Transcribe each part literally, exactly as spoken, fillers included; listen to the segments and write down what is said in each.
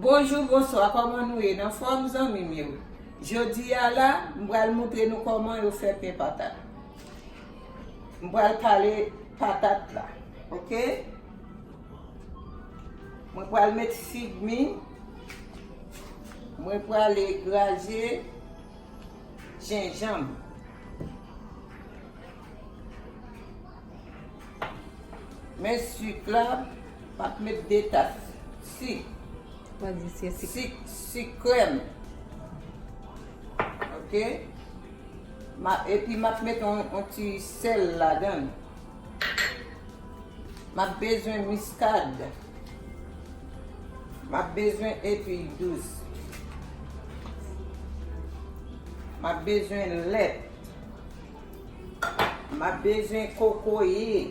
Bonjou, bonswa, kòman nou ye? Nan fòm, zanmi m yo? Jodi a la, m pral montre nou kòman yo fè pen patat. M pral pale patat la, oke? Mwen pral met figmi, mwen prale graje jenjanm. Men sik la, m ap met de tas sik. Ou pa di se sik. Sik, sik krèm. Oke? Ma, epi m ap met yon, yon ti sèl ladan l. M ap bezwen miskad. M ap bezwen epi dous. M ap bezwen lèt. M ap bezwen kokoye.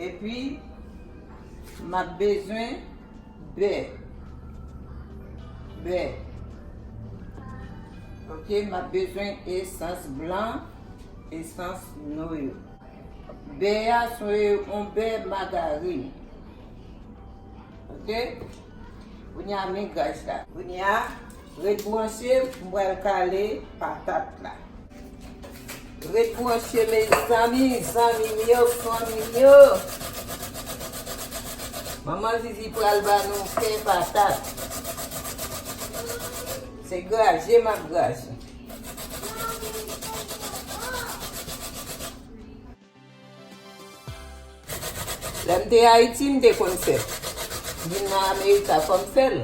Epi, m ap bezwen bè. Bè. Oke, m ap bezwen esans blan, esans nwa. Bè a se yon bè magarin. Oke? Kounye a, men graj la. Kounye a, ret branche, m pral kale patat la. Ret branche, mezanmi, zanmi m yo, fanmi m yo. Manman Zizi pral ba nou pen patat. Se graje m ap graje. Lè m te Ayiti, m te konn fè l. Vin nan Amerik la, fò m fè l.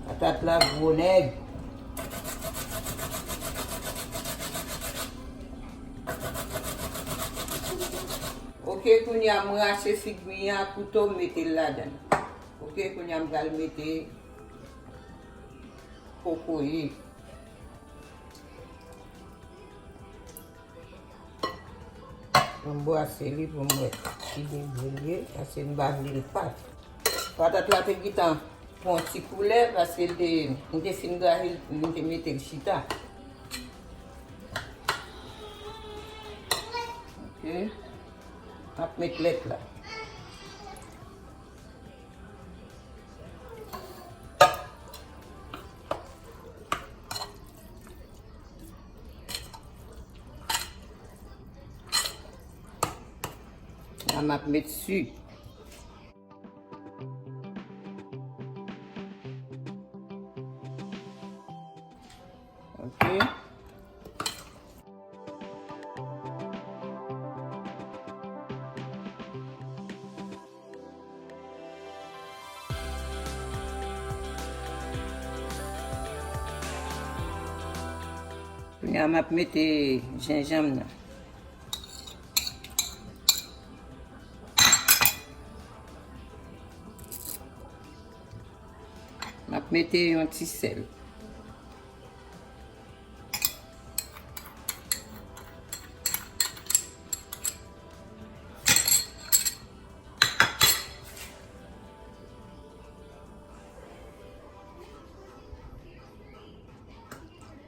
Patat la gwo nèg. Oke, kounye a m rache figmi an ak kouto, m mete l ladan l. Oke, kounye a m pral mete kokoye. M brase li pou m wè ki degre l ye, paske m pa vle l pat. Patat la te gentan pran ti koulè, paske l te, m te fin graje l, m te mete l chita. Oke. M ap met lèt la. La, m ap met sik. Oke. Kounye a, m ap mete jenjanm nan. M ap mete yon ti sèl.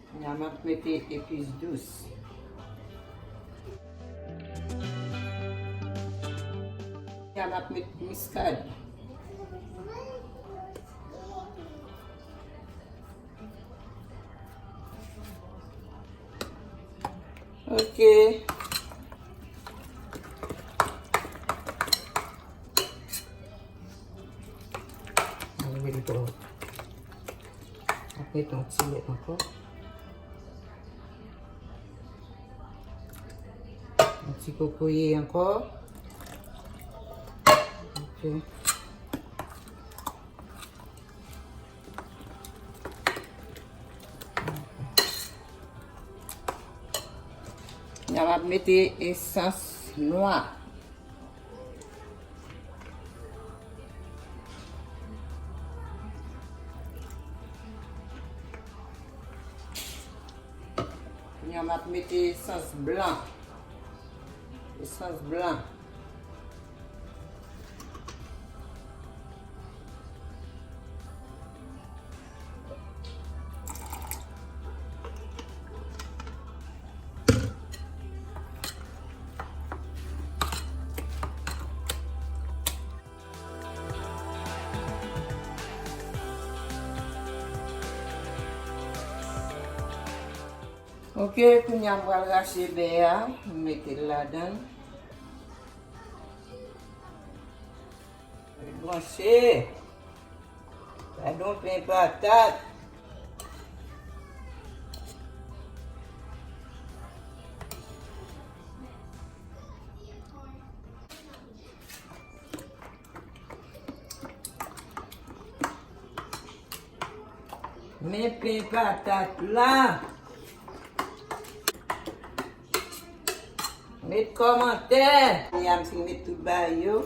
Kounye a m ap mete epis dous. Kounye a m ap met miskad. Ok. Mwen leve l twò. Ap met yon ti lèt ankò. Yon ti kokoye ankò. Ok. La, m ap mete esans nwa. Kounye a, m ap mete esans blan. Esans blan. Ok, kounye a m pral rache bè a, m mete l ladan l. Branche. Gade yon pen patat. Men pen patat la. Met kòmantè. Kounye a m fin met tout bagay yo.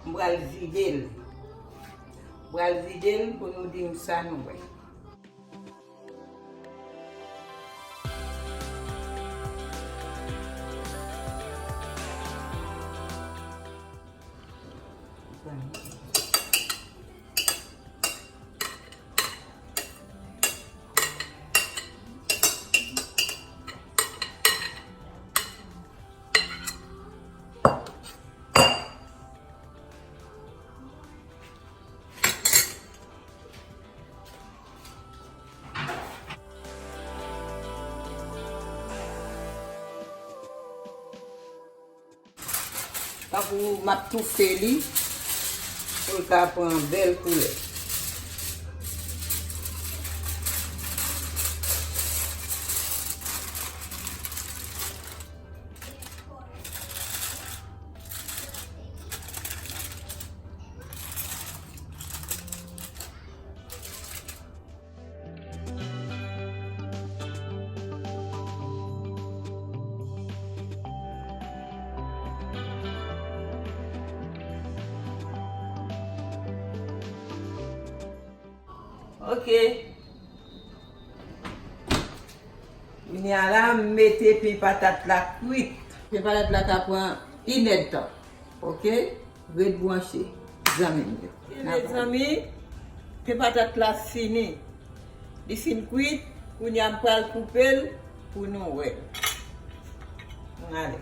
M pral vide l. M pral vide l pou nou di m sa nou wè. Tankou m ap toufe li pou l ka pran bèl koulè. Ok. Kounye a la, m mete pen patat la kwit. Pen patat la ka pran inèdtan. Ok? Ret branche, zanmi m yo. Ok, mezanmi, pen patat la fini. Li fin kwit, kounye a m pral koupe l pou nou wè. Ale.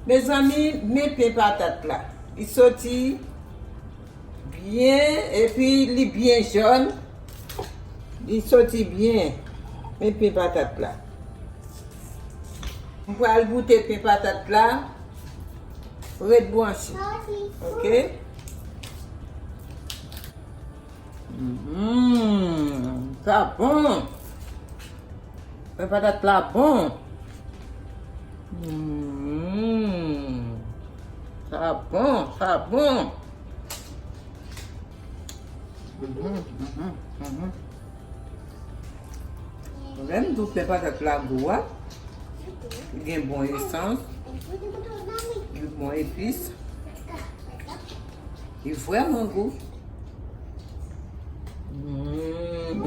Mezanmi, men pen patat la. Li soti byen, epi li byen jòn. Li soti byen. Men pen patat la. M pral goute pen patat la. Ret branche. Ok? Mm, sa bon. Pen patat la bon. Mm, sa bon, sa bon. Mhm, mhm, mhm. Lè m di w pen patat la gou a, li gen bon esans, li bon epis, li vrèman gou. Mm.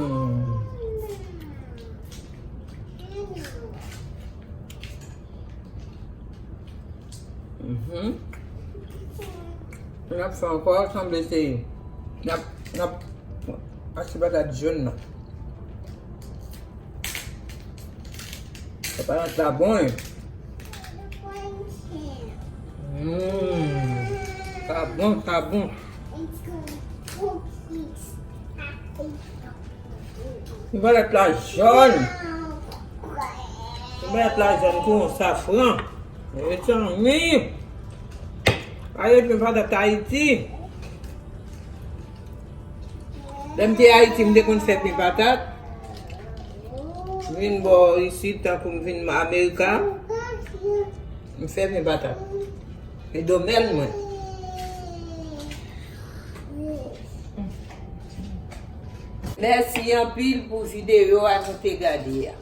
Mhm. N ap fè ankò, sanble se, n ap, n ap pase patat jòn nan. Sa patat la bon, wi. Mm. Sa bon, sa bon. Pen patat la jòn. Pen patat la jòn kou yon safran. Mezanmi. Pale pen patat Ayiti. Lè m te Ayiti, m te konn fè pen patat. M vin bò isit, tankou m vin Amerika, m fè pen patat. E domèn mwen. Mèsi anpil pou videyo a nou te gade a.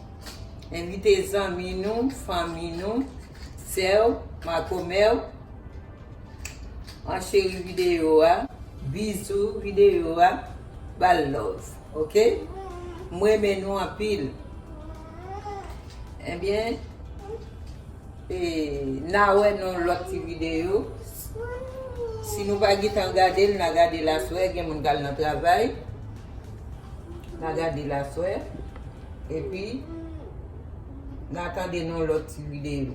Envite zanmi nou, fanmi nou, sè w, makomè w, an cheri videyo a, bizou videyo a, ba l love, ok? M renmen nou anpil. Ebyen, e, n a wè nan lòt ti videyo. Si nou pa gentan gade l, n a gade l aswè, gen moun k al nan travay. N a gade l aswè. Epi, n a tande nan lòt ti videyo.